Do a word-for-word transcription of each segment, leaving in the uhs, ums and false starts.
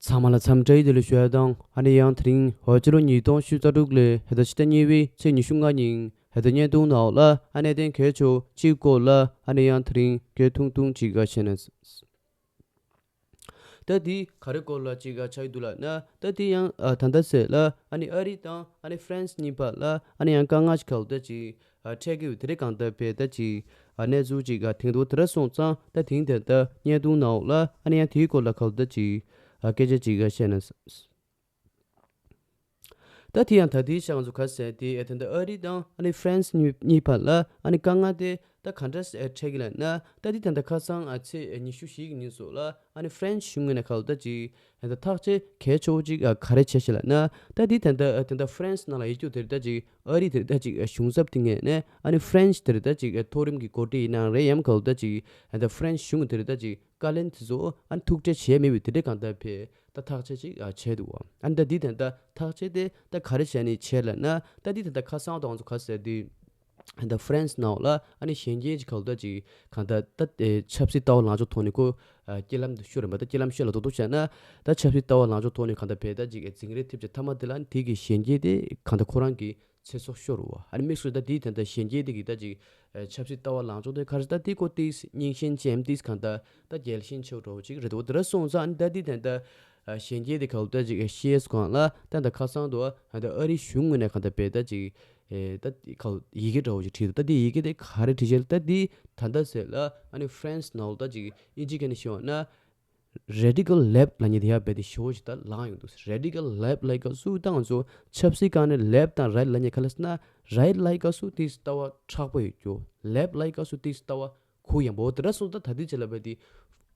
ཚང་མ་ལ་འཚམས་འདྲི་བདེ་ལེགས་ཞུ་ཡ་དང་། ཨ་ནི་ཡང་དེ་རིང་ཧོ་ཅི་ལོ་ཉིས་སྟོང་ཉི་ཤུ་རྩ་དྲུག་ལོའི་ཕྱི་ཟླ་གཉིས་པའི་ཚེས་ཉི་ཤུ་ལྔ་ཉིན་ཧེ་ད་བརྙན་ཐུང་ནང་ལ་ཨ་ནི་གནད་དོན་གལ་ཆེ་བ་གཅིག་སྐོར་ལ་ཨ་ནི་ཡང་དེ་རིང་སྐད་ཐུང་ཐུང་ཅིག་ག་བཤད་ན། ད་དེ་ག་རེ་སྐོར་ལ་ཅིག་ག་ཆགས་ཀྱི་འདུག་ལབ་ན། ད་དེ་ཡང་ཨ་ད་ལྟ་ཟེར་ལ་ཨ་ནི་ཨ་རི་དང་ཨ་ནི་ཧྥ་རན་སི་གཉིས་བར་ལ་ཨ་ནི་ཡང་དཀའ་ངལ་ཞིག་ག་ལ་ད་ཅིག་ཨ་འཕྲད་ཀྱི་ཡོད། དེ་རིང་གང་ལྟར་བས་ད་ཅིག་ཨ་གནས་ཚུལ་ཅིག་ཨ་ཐེངས་དུ་དེ་འདྲ་སོང་ཙང་། ད་དེང་དེ་ད་བརྙན་ཐུང་ནང་ལ་ཨ་ནི་ཡང་དེའི་སྐོར་ལ་ག་ལ་ད་ཅིག་ཨ་སྐད་ཆ་ཅིག་ཨ་བཤད་ན། ད་དེ་ཡང་ད་ལྟའི་ཆ་ང་ཚོ་ག་ཟེར་དེ་ཨ་ད་ལྟ་ཨ་རི་དང་ཨ་ནི་ཧྥ་རན་སི་གཉིས་གཉིས་བར་ལ་ཨ་ནི་དཀའ་ངལ་དེ་ད་ག་འདྲ་སེ་འཕྲད་ཀྱི་ལབ་ན། ད་དེ་ད་ལྟ་ཁ་སང་ཨ་ཚེས་ཉི་ཤུ་བཞི་གི་ཉིན་སོགས་ལ་ཨ་ནི་ཧྥ་རན་སི་གཞུང་ངོས་ནས་ག་ལ་ད་ཅིག་ཨ་ད་ཐག་གཅོད་གལ་ཆེ་བོ་ཅིག་ཨ་ག་རེ་བྱས་ཤག་ལབ་ན། ད་དེ་ད་ལྟ་ཨ་ད་ལྟ་ཧྥ་རན་སི་ནང་ལ་ཡོད་རྒྱུ་དེ་ད་ཅིག་ཨ་རི་དེ་ད་ཅིག་ཨ་གཞུང་ཚབ་དེ་ངོས་ནས་ཨ་ནི་ཧྥ་རན་སི་དེ་ད་ཅིག་ཨ་མཐོ་རིམ་གྱི་འགོ་ཁྲིད་ཡིན་ནའང་རེད། ཡང་ག་ལ་ད་ཅིག་ཨ་ད་ཧྥ་རན་སི་གཞུང་དེ་ད་ཅིག་བཀའ་བློན་དེ་ཚོ་ཨ་ནི་ཐུག་འཕྲད་བྱས་མེད་པའི་དེ་འདྲའི་གང་ལྟར་བས་ད་ཐག་གཅོད་ཅིག་ཨ་བྱས་འདུག་བ། ཨ་ནི་ད་འདི་ད་ལྟ་ཐག་གཅོད་དེ་ད་ག་རེ་བྱས་ནས་བྱས་ལབ་ན། ད་འདི་ད་ལྟ་ཁ་སང་དང་ང་ཚོ་ག་ཟེར་དུས་ད་ཧྥ་རན་སི་ནང་ལ་ཨ་ནི་གཞོན་སྐྱེས་ཅིག་ག་ལ་ད་ཅིག་གང་ལྟར་ད་ཨེ་ཆབ་སྲིད་ལྟ་བ་ལངས་ཕྱོགས་ཐོག་ནས་ཁོ་ཨ་རྐྱེན་ལམ་དུ་ཤོར་རེད་མ། ད་རྐྱེན་ལམ་ཤོར་ལ་རྡོག་རྡོག་བྱས་ན། ད་ཆབ་སྲིད་ལྟ་བ་ལངས་ཕྱོགས་ཐོག་ནས་གང་ལྟར་བས་ད་ཅིག་ཨེ་འཛིང་རེས་ཐེབས་བྱས་མཐའ་མ་དེ་ལ་ཨ་ནི་དེ་གི་གཞོན་སྐྱེས་དེ་གང་ལྟར་ཁོ་རང་གི་ཚེ་སྲོག་ཤོར་བ། ཨ་ནི་དམིགས་སུ་ད་དེའི་དོན་དག་གཞོན་སྐྱེས་དེ་གི་ད་ཅིག་ཨ་ཆབ་སྲིད་ལྟ་བ་ལངས་ཕྱོགས་དེ་ག་རེ་ད་དེ་ཀོ་ཏིས་རྙིང་ཞེན་ཅན་ཏིས་གང་ལྟར་ད་རྒྱལ་ཞེན་ཆེ་བོ་འདྲ་བོ་ཅིག་རེད་འདུག་དེ་འདྲ་སོང་ཙང་ཨ་ནི་ད་དེའི་དོན་དག་ཨ་གཞོན་སྐྱེས་དེ་ག་ལ་ད་ཅིག་ཨ་ཤེས་སོང་ལ། ད་ད་ཁ་སང་དུ་ཨ་ད་ཨ་རི་གཞུང་ངོས་ནས་གང་ལྟར་བས་ད་ཅིག་ཨེ་ད་ག་ལ་ཡི་གེ་འདྲ་བོ་ཅིག་བྲིས་འདུག་ད་དེ་ཡི་གེ་དེ་ག་རེ་བྲིས་བྱས་ལ། ད་དེ་ད་ལྟ་ཟེར་ལ་ཨ་ནི་ཧྥ་རན་སི་ནང་ལ་ད་ཅིག་ཨིན་ཇི་སྐད་ནས་ཞུས་པ་ན། རེ་ཌི་ཀལ་ལེབ་ལབ་མཁན་དེ་ཡང་རྦད་དེ་ཞེ་པོ་ཞིག་ད་ལངས་ཡོང་འདུག་རེ་ཌི་ཀལ་ལེབ་ལབ་སྐབས་སུ་ད་ང་ཚོ་ཆབ་སྲིད་སྒང་ནས་ལེབ་དང་རའིཊ་ལབ་མཁན་ག་ལ་ཟེར་ན། རའིཊ་ལབ་སྐབས་སུ་དེ་ལྟ་བ་མཁྲེགས་པོ་ཡོད་རྒྱུ། ལེབ་ལབ་སྐབས་སུ་དེ་ལྟ་བ་གུ་ཡངས་པོ། འོ་དེ་འདྲ་སོང་ཙང་ད་དེ་རྗེས་ལ་རྦད་དེ་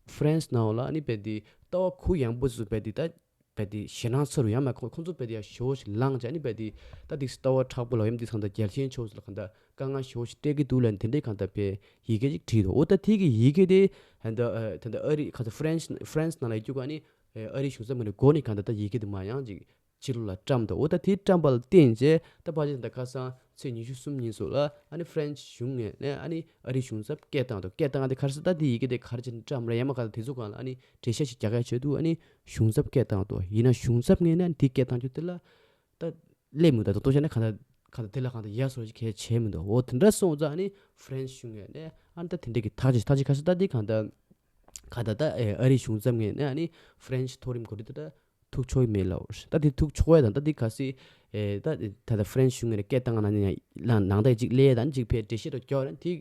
ཧྥ་རན་སི་ནང་ལ་ཨ་ནི་རྦད་དེ་ལྟ་བ་གུ་ཡངས་པོ་ཚོ་རྦད་དེ་ད་རྦད་དེ་ཞེད་སྣང་ཚ་རུ་ཡང་མ་ཁོ་ཁོ་ཚོ་རྦད་དེ་ཡང་ཞེ་པོ་ཞིག་ལངས་བྱས། ཨ་ནི་རྦད་དེ་ད་དེ་ལྟ་བ་མཁྲེགས་པོ་ལ་ཡོད་དེ་ཚང་ད་རྒྱལ་ཞེན་ཆེ་བོ་ཚོ་ལ་གང་ལྟར་དཀའ་ངལ་ཞེ་པོ་ཞིག་སྤྲད་ཀྱི་འདུག་ལབ་དེ་འདྲའི་གང་ལྟར་བས་ཡི་གེ་ཅིག་བྲིས་འདུག་འོ་ད་དེ་གི་ཡི་གེ་དེ་ད་ད་ད་ཨ་རི་ག་ཚོད་ཧྥ་རན་སི་ཧྥ་རན་སི་ནང་ལ་ཡོད་རྒྱུ་ག་ནི་ཨ་རི་གཞུང་ཚབ་ངོས་ནས་འགོ་ནས་གང་ལྟར་ད་ཡི་གེ་དེ་མ་ཡང་ཅིག་ཕྱི་ལོགས་ལ་བཀྲམ་འདུག་འོ་ད་དེ་བཀྲམ་པ་ལ་བརྟེན་བྱས་ད་ཕལ་ཆེར་ད་ཁ་སང་ཚེས་ཉི་ཤུ་གསུམ་ཉིན་སོགས་ལ་ཨ་ནི་ཧྥ་རན་སི་གཞུང་ངོས་ནས་ཨ་ནི་ཨ་རི་གཞུང་ཚབ་སྐད་བཏང་འདུག་སྐད་བཏང་དེ་ག་རེ་ཟེར་ད་དེ་ཡི་གེ་དེ་ག་རེ་བྱས་ནས་བཀྲམ་རེད། ཡང་མ་ག་ད་དེ་ཚོ་གང་ལ་ཨ་ནི་འགྲེལ་བཤད་ཞིག་རྒྱག་ག་ཆེད་དུ་ཨ་ནི་གཞུང་ཚབ་སྐད་བཏང་འདུག་ཡིན་ན་གཞུང་ཚབ་ངོས་ནས་ཨ་ནི་དེ་སྐད་བཏང་རྒྱུ་དེ་ལ་ད་སླེབས་མི་འདུག་ད་ལྟོ་བྱས་ན་གང་ལྟར་གང་ལྟར་དེ་ལ་གང་ལྟར་ཡ་སོ་ཞིག་གལ་ཆེ་མི་འདུག་འོ་དེ་འདྲ་སོང་ཙང་ཨ་ནི་ཧྥ་རན་སི་གཞུང་ངོས་ནས་ཨ་ནི་ད་དེ་འདྲ་གི་ཐག་གཅོད་ཐག་གཅོད་ག་རེ་ཟེར་ད་དེ་གང་ལྟར་གང་ལྟར་ད་ཨ་རི་གཞུང་ཚབ་ངོས་ནས་ཨ་ནི་ཧྥ་རན་སི་མཐོ་རིམ་འགོ་ཁྲིད་དེ་ད་ཐུག་ཆོག་གི་མེད་ལབ། ད་དེ་ཐུག་ཆོག་ཡ་དང་ད་དེ་གལ་སྲིད་ཨེ་ད་ད་ལྟ་ཧྥ་རན་སི་གཞུང་ངོས་ནས་སྐད་བཏང་ན་ནི་ཡང་ནང་ད་ཅིག་སླེབས་ཡ་དང་ཅིག་ཕར་འགྲེལ་བཤད་འདྲ་བོ་རྒྱག་ན་དེ་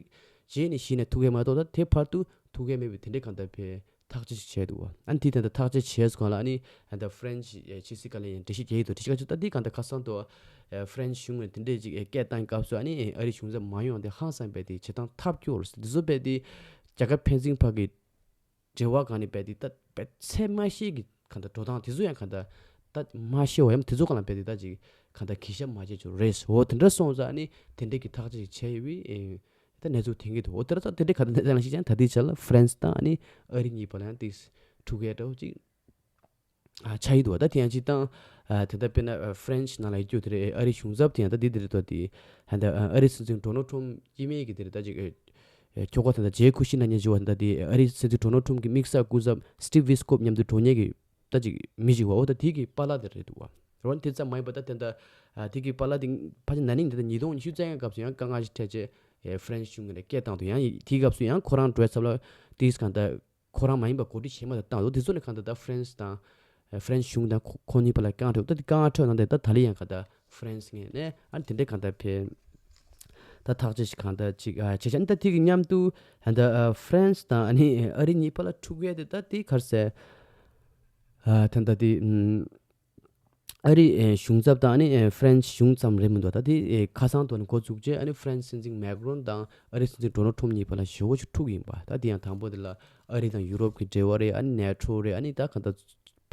རྗེས་ནས་གཞི་ནས་ཐུག་ཡ་མ་གཏོགས་ད་དེ་བར་དུ་ཐུག་ཡ་མེད་པའི་དེ་འདྲའི་གང་ལྟར་བས་ཐག་གཅོད་ཅིག་བྱས་འདུག་ཨ་ནི་དེ་ད་ལྟ་ཐག་གཅོད་བྱས་སོང་ལ། ཨ་ནི་ད་ཧྥ་རན་སི་ཕྱི་སྲིད་བཀའ་བློན་ཡང་འགྲེལ་བཤད་རྒྱག་གི་འདུག་འགྲེལ་བཤད་ག་ཚོད་ད་དེ་གང་ལྟར་ཁ་སང་དུ་ཧྥ་རན་སི་གཞུང་ངོས་ནས་དེ་འདྲའི་ཅིག་སྐད་བཏང་སྐབས་སུ་ཨ་ནི་ཨ་རི་གཞུང་ཚབ་མ་ཡོང་དེ་ཧང་སངས་པའི་དེ་བྱེད་སྟངས་ཐབས་སྐྱོ་རེད། དེ་ཚོ་བས་དེ་རྒྱལ་ཁབ་ཕན་ཚུན་བར་གྱི་འབྲེལ་བ་སྒང་ནས་རྦད་དེ་ད་རྦད་ཚད་མ་ཤེས་ཀྱི་གང་ལྟར་འགྲོ་སྟངས་དེ་ཚོ་ཡང་གང་ལྟར་ད་མ་ཤེས་པ་ཡང་དེ་ཚོ་གང་ལ་རྦད་དེ་ད་ཅིག་གང་ལྟར་གུས་ཞབས་མ་བྱེད་ཆོག་རེད། འོ་དེ་འདྲ་སོང་ཙང་ཨ་ནི་དེ་འདྲའི་གི་ཐག་གཅོད་ཅིག་བྱས་ཡོད་པའི་ཨེ་ད་གནས་ཚུལ་ཐོན་གྱི་འདུག་འོ་དེ་འདྲ་ད་དེ་འདྲའི་གང་ལྟར་གནས་སྟངས་ལ་གཞིགས་ཀྱང་ད་ལྟའི་ཆར་ལ་ཧྥ་རན་སི་དང་ཨ་ནི་ཨ་རི་གཉིས་བར་ལ་ཡང་ཏིས་འཁྲུག་ཡ་འདྲ་བོ་ཅིག་ཨ་ཆགས་ཀྱི་འདུག་ད་དེ་ཡང་སྤྱིར་བཏང་ཨ་ད་ལྟ་དཔེར་ན་ཨ་ཧྥ་རན་སི་ནང་ལ་ཡོད་རྒྱུ་དེ་རེད། ཨ་རི་གཞུང་ཚབ་དེ་ཡང་ད་འདི་དེ་རེད་དོ། དེ་ད་ཨ་རི་སྲིད་འཛིན་ཌོ་ནལ་ཊམ་སྐྱེ་དམན་གྱི་དེ་རེད། ད་ཅིག་ཨ་ཁྱོ་ག་དེ་ད་ཇེ་ཁུ་ཤི་ན་ཉེ་ཞུ་བ་ད་དེ་ཨ་རི་སྲིད་འཛིན་ཌོ་ནལ་ཊམ་གྱི་དམིགས་བསལ་སྐུ་ཚབ་སི་ཊིབ་ཝི་སི་ཀོབ་མཉམ་དུ་འགྲོ་མཁན་གྱི་ད་ཅིག་མི་ཞིག་བ། འོ་ད་དེ་གི་པཱ་ལགས་དེ་རེད་འདུག་བ། འོ་ན་དེ་ཙམ་མ་ཡིན་པ་ད་དེ་ད་ཨ་དེ་གི་པཱ་ལགས་དེ་ཕལ་ཆེར་ན་ནིང་དེ་ད་ཉིས་སྟོང་ཉི་ཤུ་རྩ་ལྔ་སྐབས་སུ་ཡང་དཀའ་ངལ་ཞིག་འཕྲད་རྗེས་ཨེ་ཧྥ་རན་སི་གཞུང་ངོས་ནས་སྐད་བཏང་འདུག་ཡང་དེའི་སྐབས་སུ་ཡང་ཁོ་རང་འགྲོ་བའི་ཚབ་ལ་ཏིས་གང་ལྟར་ཁོ་རང་མ་ཡིན་པ་གོ་སྒྲིག་བྱས་མ་ཐག་བཏང་འདུག་དེ་ཚོ་ནི་གང་ལྟར་ད་ཧྥ་རན་སི་དང་ཧྥ་རན་སི་གཞུང་དང་ཁོ་ཁོ་གཉིས་བར་ལ་དཀའ་ངལ་འཕྲད་འདུག་ད་དེ་དཀའ་ངལ་འཕྲད་ནང་དེ་ད་ད་ལི་ཡང་གང་ལྟར་ཧྥ་རན་སི་ངོས་ནས་ཨ་ནི་དེ་འདྲའི་གང་ལྟར་ཕེ་ད་ཐག་གཅོད་ཞིག་གང་ལྟར་ཅིག་ཨ་བྱས་ཤག་ཨ་ནི་ད་དེ་གི་མཉམ་དུ་ད་ལྟ་ཨ་ཧྥ་རན་སི་དང་ཨ་ནི་ཨ་རི་གཉིས་བར་ལ་འཁྲུག་ཡས་དེ་ད་དེ་ག་རེ་ཟེར་ཨ་ད་ལྟ་དེ་ཨ་རི་ཨེ་གཞུང་ཚབ་དང་ཨ་ནི་ཨེ་ཧྥ་རན་སི་གཞུང་ཙམ་རེད་མི་འདུག་ད་དེ་ཨེ་ཁ་སང་དུ་ནས་འགོ་བཙུགས་རྗེས་ཨ་ནི་ཧྥ་རན་སི་སྲིད་འཛིན་མེག་རོན་དང་ཨ་རི་སྲིད་འཛིན་ཌོ་ནལ་ཊམ་གཉིས་བར་ལ་ཞེ་པོ་ཅིག་འཁྲུག་ཡིན་པ། ད་དེ་ཡང་དང་པོ་དེ་ལ་ཨ་རི་དང་ཡུ་རོབ་ཀྱི་འབྲེལ་བ་རེད། ཨ་ནི་ནེ་ཊོ་རེད། ཨ་ནི་ད་གང་ལྟར་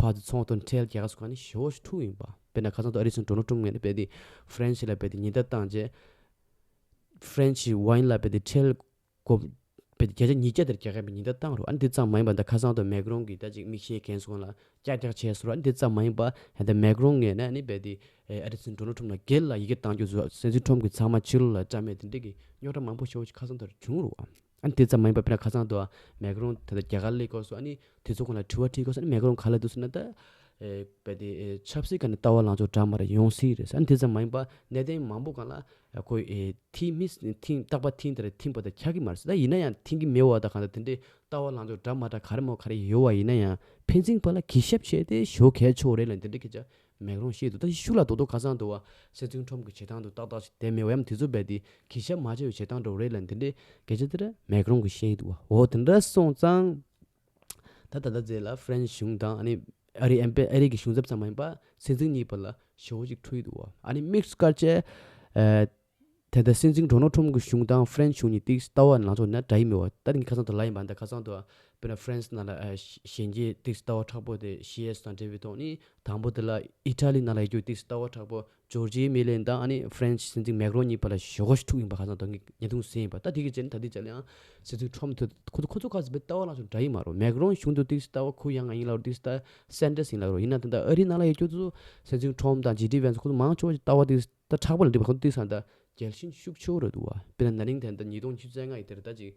ཕར་ཚུར་ཚོང་དང་ཁྲལ་རྒྱག་སོགས་ཨ་ནི་ཞེ་པོ་ཅིག་འཁྲུག་ཡིན་པ། དཔེར་ན་ཁ་སང་དུ་ཨ་རི་སྲིད་འཛིན་ཌོ་ནལ་ཊམ་ངོས་ནས་རྦད་དེ་ཧྥ་རན་སི་ལ་རྦད་དེ་ཉེན་བརྡ་བཏང་རྗེས་ཧྥ་རན་སི་ཝའིན་ལ་རྦད་དེ་ཁྲལ་སྒོར་བས་བརྒྱ་ཆ་ཉིས་བརྒྱ་དེར་རྒྱག་མཁན་པའི་ཉེན་བརྡ་བཏང་རུང་། ཨ་ནི་དེ་ཙམ་མ་ཡིན་པར་ད་ཁ་སང་དུ་མེག་རོན་གྱིས་ད་ཅིག་མི་ཤེས་མཁན་སོང་ལ་ཀྱག་ཀྱག་བྱས་སོང་། ཨ་ནི་དེ་ཙམ་མ་ཡིན་པར་ད་མེག་རོན་ངོས་ནས་ཨ་ནི་རྦད་དེ་ཨ་རི་སྲིད་འཛིན་ཌོ་ནལ་ཊམ་ལ་སྒེར་ལ་ཡི་གེ་བཏང་རྒྱུ་བཟོ། སྲིད་འཛིན་ཊམ་གྱིས་ཚང་མ་ཕྱི་ལོགས་ལ་བཀྲམ་ཡས་དེ་འདྲ་གི་རྙོག་དྲ་མང་པོ་ཞེ་པོ་ཞིག་ཁ་སང་དུ་བྱུང་རུང་། ཨ་ནི་དེ་ཙམ་མ་ཡིན་པར་དཔེར་ན་ཁ་སང་དུ་མེག་རོན་ད་ལྟ་རྒྱ་གར་སླེབས་སྐབས་སུ་ཨ་ནི་དེ་ཚོ་ཁོང་ལ་དྲི་བ་དྲིས་སྐབས་སུ་ཨ་ནི་མེག་རོན་ག་ལབ་འདུག་ཟེར་ན། ད་ ཨེ་བས་དེ་ཨེ་ཆབ་སྲིད་སྒང་ནས་ལྟ་བ་ལངས་ཕྱོགས་འདྲ་མི་འདྲ་ཡོང་སྲིད་རེད་ཟེར། ཨ་ནི་དེ་ཙམ་མ་ཡིན་པ་གནད་དོན་མང་པོ་སྒང་ལ་ཨ་ཁོས་ཨེ་ཐིང་མི་ཐིང་རྟག་པར་ཐིང་དེ་རེད། ཐིང་པ་དེ་ཆགས་ཀྱི་མ་རེད་ཟེར། ད་ཡིན་ན་ཡང་ཐིང་གི་མེད་པ་དང་གང་ལྟར་དེ་འདྲའི་ལྟ་བ་ལངས་ཕྱོགས་འདྲ་མི་འདྲ་ག་རེ་མོ་ག་རེ་ཡོད་པ་ཡིན་ན་ཡང་ཕན་ཚུན་བར་ལ་གུས་ཞབས་བྱས་ཏེ་ཞོགས་གལ་ཆེ་བ་རེད་ལབ་དེ་འདྲའི་སྐད་ཆ་མེག་རོན་བཤད་འདུག་ད་ཤུགས་ལ་རྡོག་རྡོག་ཁ་སང་དུ་བ་སྲིད་འཛིན་ཁྲོམ་གྱི་བྱེད་སྟངས་དུ་ཏག་ཏག་ཞིག་བསྡད་མེད་པ་ཡང་དེ་ཚོ་རྦད་དེ་གུས་ཞབས་མ་བྱས་པའི་བྱེད་སྟངས་འདྲ་བོ་རེད་ལབ་དེ་འདྲའི་སྐད་ཆ་དེ་འདྲ་མེག་རོན་གྱིས་བཤད་འདུག་བ། འོ་དེ་འདྲ་སོང་ཙང་། ད་ད་ལྟ་རྗེས་ལ་ཧྥ་རན་སི་གཞུང་དང་ཨ་ནི་ཨ་རི་ཨེམ་པེ་ཨ་རི་གི་གཞུང་ཚབ་ཙམ་མ་ཡིན་པ་སྲིད་འཛིན་གཉིས་བར་ལ་ཞེ་པོ་ཅིག་འཁྲུག་གི་འདུག་བ། ཨ་ནི་དམིགས་སུ་བཀར་བྱས། ཨ། ད་ལྟ་སྲིད་འཛིན་ཌོ་ནལ་ཁྲོམ་གྱི་གཞུང་དང་ཧྥ་རན་སི་གཞུང་གཉིས་ཏིག་ལྟ་བ་ནང་ཚོ་ན་འདྲ་ཡི་མེད་པ། ད་ནི་ཁ་སང་དུ་ལ་ཡིན་པ་འདི་ཁ་སང་དུ་དཔེར་ན་ཧྥ་རན་སི་ནང་ལ་ཨ་གཞོན་སྐྱེས་ཏིག་ལྟ་བ་མཁྲེགས་པོ་དེ་ཤི་ཨེས་དང་འབྲེལ་བའི་ཐོག་ནས་དང་པོ་དེ་ལ་ཨི་ཊ་ལི་ནང་ལ་ཡོད་རྒྱུ་ཏིག་ལྟ་བ་མཁྲེགས་པོ་ཇོར་ཇི་མེ་ལེན་དང་ཨ་ནི་ཧྥ་རན་སི་སྲིད་འཛིན་མེག་རོན་གཉིས་བར་ལ་ཞེ་པོ་ཞིག་འཁྲུག་ཡིན་པ་ཁ་སང་དུ་ངས་བརྙན་ཐུང་གཟིགས་ཡིན་པ། ད་དེ་གི་རྗེས་ནས་ད་ལྟའི་ཆ་ལ་ཡང་སྲིད་འཛིན་ཁྲོམ་དུ་ཁོ་ཚོ་ཁོ་ཚོ་ཁ་ཟིག་པའི་ལྟ་བ་ལ་ཚོ་འདྲ་ཡི་མ་རེད། མེག་རོན་གཞུང་དུ་ཏིག་ལྟ་བ་ཁོ་ཡང་ཡིན་ལ་རོ་ཏིག་ལྟ་སན་ཏྲས་ཡིན་ལ་རོ་ཡིན་ན་ད་ལྟ་ཨ་རིའི་ནང་ལ་ཡོད་རྒྱུ་ཚོ་སྲིད་འཛིན་ཁྲོམ་དང་ཇེ་ཌི་ཝན་སི་ཁོ་ཚོ་མང་ཆེ་བ་ཞིག་ལྟ་བ་ཏིག་ད་མཁྲེགས་པོ་ལ་འགྲིག་པ་ཁོ་ཚོ་ཏིག་སང་ད་རྒྱལ་ཞེན་ཤུགས་ཆེ་བོ་རེད་འདུག་བ། དཔེར་ན་ན་ནིང་དེ་ད་ཉིས་སྟོང་བཅོ་ལྔ་ཡི་དེར་ད་ཅིག་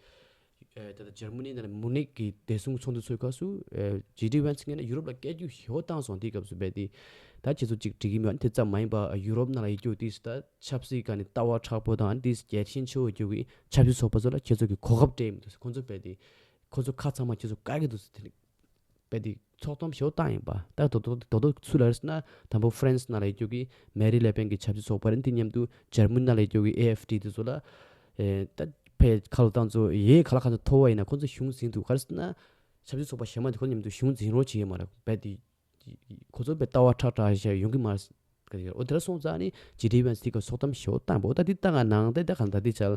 ཨེ་ད་ལྟ་འཇར་མ་ནི་ནང་ལ་མུ་ནིག་གི་བདེ་སྲུང་ཚོགས་འདུ་ཚོགས་སྐབས་སུ་ཨེ་ཇེ་ཌི་ཝན་སི་ངོས་ནས་ཡུ་རོབ་ལ་སྐད་རྒྱུགས་ཞེ་པོ་བཏང་སོང་། དེའི་སྐབས་སུ་རྦད་དེ་ད་ཁྱེད་ཚོ་ཅིག་འགྲིག་གི་མེད་པ་དེ་ཙམ་མ་ཡིན་པ་ཡུ་རོབ་ནང་ལ་ཡོད་རྒྱུ་དེ་ད་ཆབ་སྲིད་སྒང་ནས་ལྟ་བ་མཁྲེགས་པོ་དང་དེ་རྒྱལ་ཞེན་ཆེ་བོ་རྒྱུ་གི་ཆབ་སྲིད་ཚོགས་པ་ཚོ་ལ་ཁྱེད་ཚོ་གི་གོ་སྐབས་སྤྲད་མི་འདུག་ཁོ་ཚོ་རྦད་དེ་ཁོ་ཚོ་ཁ་ཚང་མ་ཁྱེད་ཚོ་བཀག་གི་འདུག་ཟེར། དེ་ནི་རྦད་དེ་ཚོགས་གཏམ་ཞེ་པོ་བཏང་ཡིན་པ། ད་རྡོག་རྡོག་རྡོག་རྡོག་ཚུར་ལ་རེད་ཟེར་ན་དང་པོ་ཧྥ་རན་སི་ནང་ལ་ཡོད་རྒྱུ་གི་མེ་རི་ལེ་པེན་གི་ཆབ་སྲིད་ཚོགས་པ་རེད། དེ་མཉམ་དུ་འཇར་མ་ནི་ནང་ལ་ཡོད་རྒྱུ་གི་ཨེ་ཨེཕ་ཌི་དེ་ཚོ་ལ་ཨེ་ད་ཕེ་ཁ་ལོ་བཏང་ཚོ་ཡེ་ག་ལ་ག་ཚོད་མཐོ་བ་ཡིན་ན་ཁོ་ཚོ་གཞུང་འཛིན་འདུག་ག་རེ་ཟེར་ན་ཆབ་སྲིད་ཚོགས་པ་གཞན་མ་དེ་ཁོ་མཉམ་དུ་གཞུང་འཛིན་རོགས་བྱེད་ཡོད་མ་རེད། རྦད་དེ་ཁོ་ཚོ་དཔེ་ལྟ་བ་མཁྲེགས་མཁྲེགས་ཞིག་ཡོང་གི་མ་རེད། འོ་དེ་ལ་སོང་ཙང་ནི་ཇེ་ཌི་ཝན་སི་གི་ཚོགས་གཏམ་ཞེ་པོ་བཏང་པ། འོ་ད་དེ་བཏང་ང་ནང་དེ་ད་གང་ད་དེ་ཆ་ལ་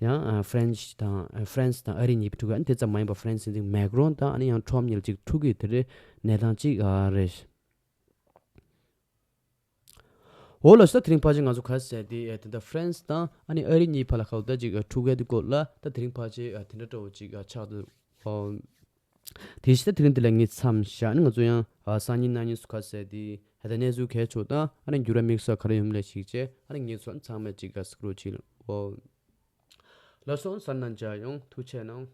ཡང་ཨ་ཧྥ་རན་སི་དང་ཨ་ཧྥ་རན་སི་དང་ཨ་རི་གཉིས་འཁྲུག་གི། ཨ་ནི་དེ་ཙམ་མ་ཡིན་པ་ཧྥ་རན་སི་སྲིད་འཛིན་མེག་རོན་དང་ཨ་ནི་ཡང་ཁྲོམ་གཉིས་ལ་ཅིག་འཁྲུག་གི་དེ་རེད། གནས་སྟངས་ཅིག་ཨ་རེད། འོ་ལགས་སོ། ད་དེ་རིང་ཕལ་ཆེར་ང་ཚོ་ག་རེ་ཟེར་དེ་ཨ་དེ་འདྲ་ཧྥ་རན་སི་དང་ཨ་ནི་ཨ་རི་གཉིས་བར་ལ་ག་ལ་ད་ཅིག་ཨ་འཁྲུག་གི་དེ་སྐོར་ལ་ད་དེ་རིང་ཕལ་ཆེར་ཨ་དེ་འདྲ་འདྲ་བོ་ཅིག་ཨ་ཆགས་འདུག་ཨོ། དེ་བཞིན་ད་དེ་རིང་འདི་ལ་ངས་མཚམས་བཞག་ནས་ང་ཚོ་ཡང་ཨ་སང་ཉིན་གནངས་ཉིན་སུ་ཁ་ཟེར་དེ་ཧ་ད་གནས་ཚུལ་གལ་ཆེ་དང་ཨ་ནི་འགྱུར་བ་དམིགས་བསལ་ག་རེ་ཡོང་མིན་ལ་གཞིགས་བྱས་ཨ་ནི་ངས་ཚོ་ཚང་མས་ཅིག་ག་སུ་རོ་ཅིག་ཨོ། ལགས་སོ། གསན་གནང་མཇལ་ཡོང་ཐུགས་རྗེ་གནང་།